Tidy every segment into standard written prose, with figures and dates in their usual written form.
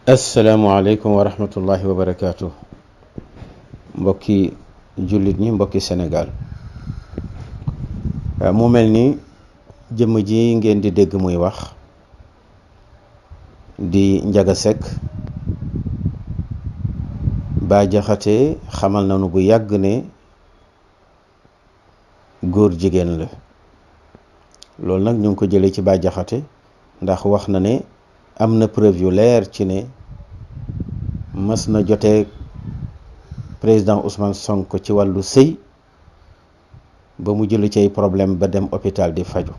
asalaamualeykum wa rahmatullahi wa barakaatu. mbokki jullit ñi, mbokki Sénégal, mu mel ni jëmm ji ngeen di dégg muy wax di Ndiaga Seck, Bah Diakhaté xamal nañu bu yàgg ne góor jigéen la. loolu nag ñu ngi ko jëlee ci Bah Diakhaté ndax wax na ne am na preuve yu leer ci ne mës na jotee président Ousmane Sonko ci wàllu sëy ba mu jëlu ci ay problème ba dem hôpital di faju.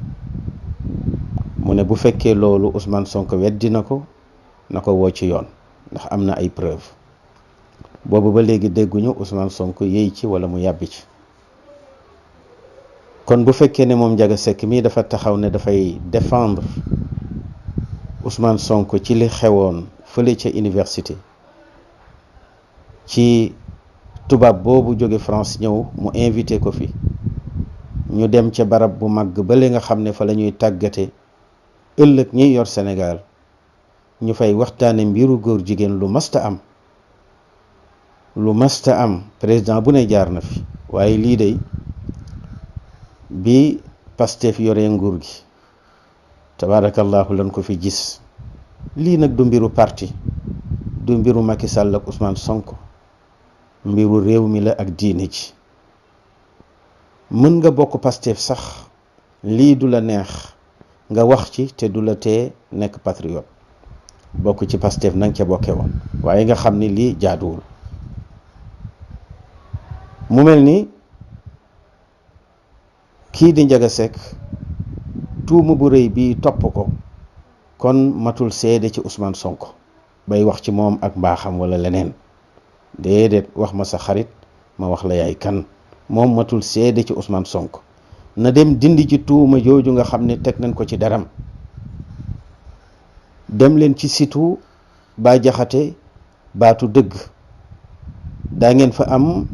mu ne bu fekkee loolu Ousmane Sonko weddi na ko woo ci yoon ndax am na ay preuve. boobu ba léegi dégguñu Ousmane Sonko yéy ci wala mu yàbbi ci. kon bu fekkee ne moom Ndiaga Seck mii dafa taxaw ne dafay défendre Ousmane Sonko ci li xewoon fële ca université, ci tubaab boobu jóge France ñëw mu invité ko fi, ñu dem ca barab bu màgg ba li nga xam ne fa la ñuy tàggate ëllëg ñiy yor Sénégal, ñu fay waxtaane mbiru góor jigéen, lu masta am président bu ne jaar na fi. waaye lii de bi Pastef yore nguur gi tabaarakallaahu lan ko fi gis. lii nag du mbiru parti, du mbiru Macky Sall ak Ousmane Sonko, mbiru réew mi la ak diine ji. mën nga bokk Pastef sax lii du la neex nga wax ci te du la tee nekk patriote. bokk ci Pastef nanga ca bokke woon, waaye nga xam ni lii jaaduwul. mu mel ni kii di Ndiaga Seck tuuma bu rëy bi topp ko, kon matul seede ci Ousmane Sonko bay wax ci moom ak mbaaxam wala leneen. déedéet, wax ma sa xarit ma wax la yaay kan. moom matul seede ci Ousmane Sonko. na dem dindi ci tuuma jooju nga xam ne teg nañ ko ci daram. dem leen ci situ Bah Diakhaté baatu dëgg, daa ngeen fa am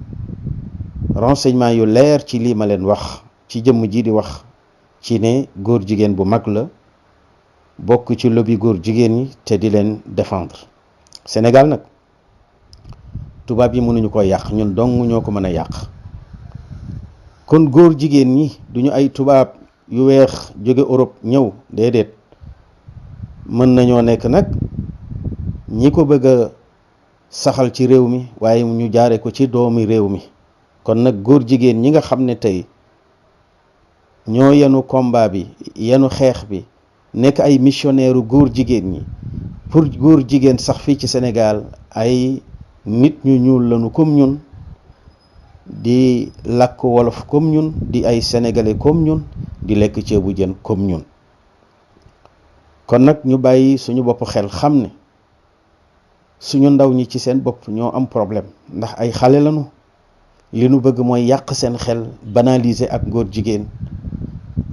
renseignement yu leer ci lii ma leen wax, ci jëmm ji di wax ci ne góor jigéen bu mag la, bokk ci lobby góor jigéen ñi te di leen défendre. Sénégal nag tubaab yi mënuñu ko yàq, ñun dong ñoo ko mën a yàq. kon góor jigéen ñi duñu ay tubaab yu weex jóge Europe ñëw, déedéet. mën nañoo nekk nag ñi ko bëgg a saxal ci réew mi, waaye ñu jaare ko ci doomi réew mi. kon nag góor jigéen ñi nga xam ne tey ñoo yenu combat bi, yenu xeex bi, nekk ay missionnaire góor jigéen ñi pour góor jigéen sax fii ci Sénégal, ay nit ñu ñuul lañu comme ñun, di làkk wolof comme ñun, di ay sénégalais comme ñun, di lekk ceebu jën comme ñun. kon nag ñu bàyyi suñu bopp xel, xam ne suñu ndaw ñi ci seen bopp ñoo am problème, ndax ay xale lañu. li nu bëgg mooy yàq seen xel, banaliser ak góor jigéen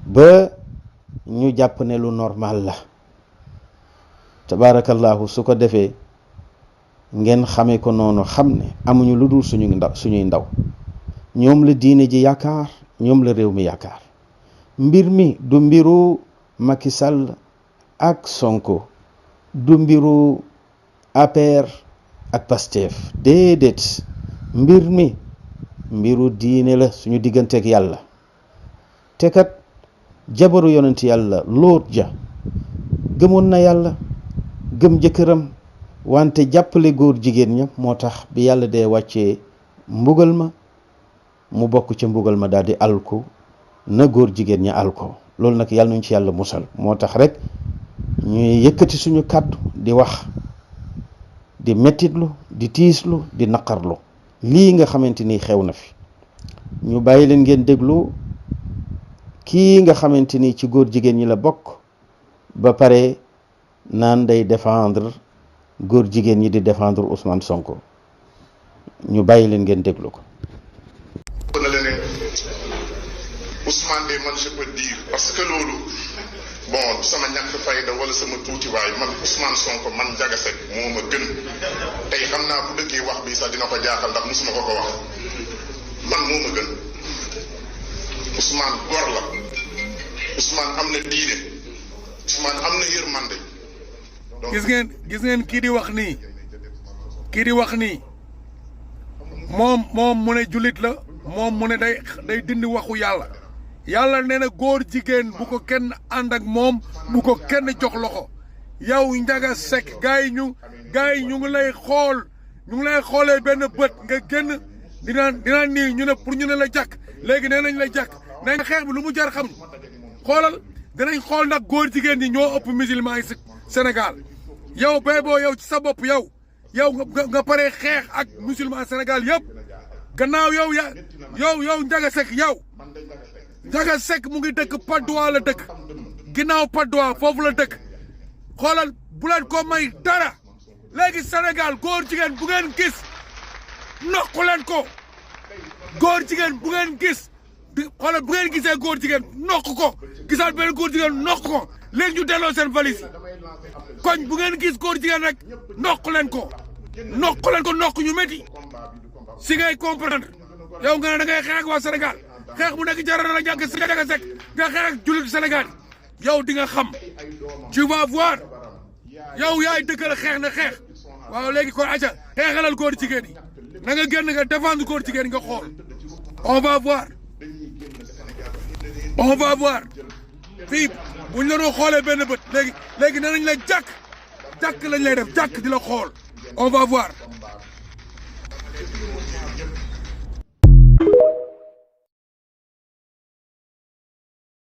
ba ñu jàpp ne lu normal la. tabaarakallaahu su ko defee ngeen xamee ko noonu, xam ne amuñu lu dul suñuy ndaw. ñoom la diine ji yaakaar, ñoom la réew mi yaakaar. mbir mi du mbiru Macky Sall ak Sonko, du mbiru APR ak Pastef, déedéet. mbir mi mbiru diine la, suñu digganteeg yàlla. te kat jabaru yonent yàlla Lóot ja gëmoon na yàlla, gëm jëkkëram, wante jàppale góor jigéen ña moo tax bi yàlla dee wàccee mbugal ma, mu bokk ca mbugal ma daal di alku na góor jigéen ña alko. loolu nag yàlla nañ ci yàlla musal. moo tax rek ñuy yëkkati suñu kàddu di wax, di mettitlu, di tiislu, di naqarlu lii nga xamante ni xew na fi. ñu bàyyi leen ngeen déglu kii nga xamante ni ci góor jigéen ñi la bokk, ba pare naan day défendre góor jigéen ñi, di défendre Ousmane Sonko. ñu bàyyi leen ngeen déglu ko. Ousmane de man je peux dire, parce que loolu bon sama ñàkk fayda wala sama tuuti waay, man Ousmane Sonko, man Ndiaga Seck moo ma gën. tey xam naa bu dëggee wax bi sax dina ko jaaxal ndax musuma ko wax. man moo ma gën. Ousmane gor la, Ousmane am na diine, Ousmane am na yërmande. gis ngeen kii di wax nii moom mu ne jullit la moom mu ne day dindi waxu yàlla nee na góor jigéen bu ko kenn ànd ak moom bu ko kenn jox loxo yow Ndiaga Seck gars yi ñu ngi lay xoolee benn bët nga génn dinaan nii ñu ne pour ñu ne la jàkk léegi nee nañ la jàkk nañ xeex bi lu mu jar xam xoolal dinañ xool ndax góor jigéen ñi ñoo ëpp musulman yi Sénégal yow boo yow ci sa bopp yow nga pare xeex ak musulman Sénégal yëpp gannaaw yow Ndiaga Seck Ndiaga Seck mu ngi dëkk Patte d'Oie la dëkk ginnaaw Patte d'Oie foofu la dëkk xoolal bu leen ko may dara léegi Sénégal góor jigéen bu ngeen gis nokku leen ko góor jigéen bu ngeen gis xoolal bu ngeen gisee góor jigéen nokku ko gisaat benn góor jigéen nokku ko léegi ñu delloo seen valise koñ bu ngeen gis góor jigéen rek nokku leen ko nokku ñu métti si ngay comprendre yow nga ne da ngay xeex ak waa Sénégal xeex bu nekk jaral la Ndiaga Seck nga xeex ak jullit Sénégal yow di nga xam tu vas voir yow yaay dëggal xeex na xeex waaw léegi kon aca xeexalal góor jigéen yi na nga génn nga défendre góor jigéen nga xool on va voir fii buñ la doon xoolee benn bët léegi nee nañ la jàkk lañ lay def jàkk di la xool on va voir